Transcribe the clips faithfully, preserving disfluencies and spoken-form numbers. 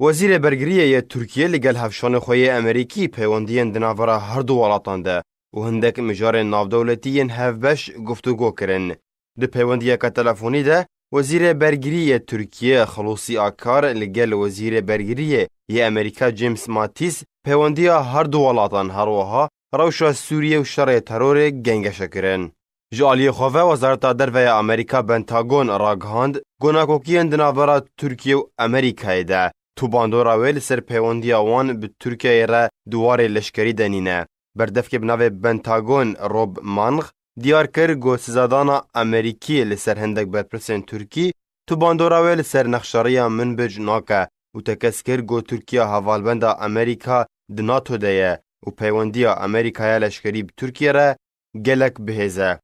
Wezîrê Bergiriyê yê Tirkiyê li gel hevşanê xwe yê Amerîkî peywendiyên di navbera her du welatan de û hindek mijarên navdewletî yên hevbeş guftûgo kirin. Di peywendiyeke telefonî de Wezîrê Bergirî yê Tirkiyê Xulûsî Akar li gel Wezîrê Bergiriyê yê Amerîka James Mattis peywendiya her du welatan, her wiha rewşa Sûriyê û şerê terorê gengeşe kirin. Ji aliyê xwe ve Wezareta Derve ya Amerîka Pentagon ragihand ku nakokiyên di navbera Tirkiye û Amerîkayê de tu bandora wê li ser peywendiya wan bi Tirkiyeyê re di warê leşkerî de nîne. Berdevkê bi navê Pentagon Rob Mann diyar kir ku sizadana Amerîkî li ser hindek berpirsên Tirkî tu bandora wê li ser nexşeriya Minbic nake û tekez kir ku Tirkiye hevalbenda Amerîka di NATO de ye û peywendiya Amerîkaya leşkerî bi Tirkiye re gelek bihêz e.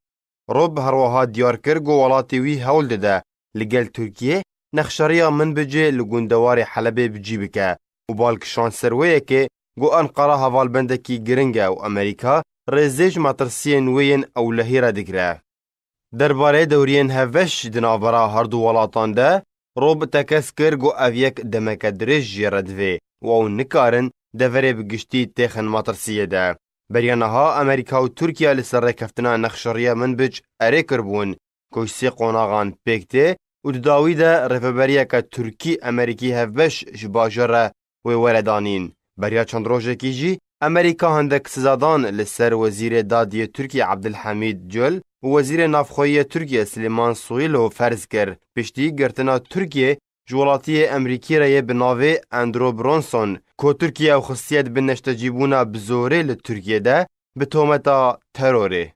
Rob her wiha diyar kir ku welatê wî hewl dide li gel Tirkiyê nexşeriya Minbicê li gundewarê Helebê bi cî bike û bal kişand ser wê yekê ku Enqera hevalbendekî giring e û Amerîka rêzê ji metirsiyên wê yên ewlehî re digire. Derbarê dewriyên hevbeş di navbera her du welatan de Rob tekez kir ku ev yek demeke dirêj jê re divê û ew nikarin deverê bi giştî têxin metirsiyê de. Beriya niha Amerîka û Tirkiye li ser rêkeftina nexşeriya Minbic erê kiribûn, ku ji sê qonaxan pêk tê û di dawî de rêveberiyeke Tirkî-Amerîkî hevbeş ji bajar re wê were danîn. Beriya çend rojekî jî Amerîka hindek sizadan li ser Wezîrê Dadiyê Tirkiyê Abdulhamid Gül û Wezîrê Navxweyî yê Tirkiyê Silêman Soylu ferz kir, piştî girtina Tirkiyê ji welatiyê Amerîkî re yê bi navê Andrew Brunson, ku Tirkiye ew xistiye di bin neştecîbûna bi zorê li Tirkiyê de bi tometa terorê.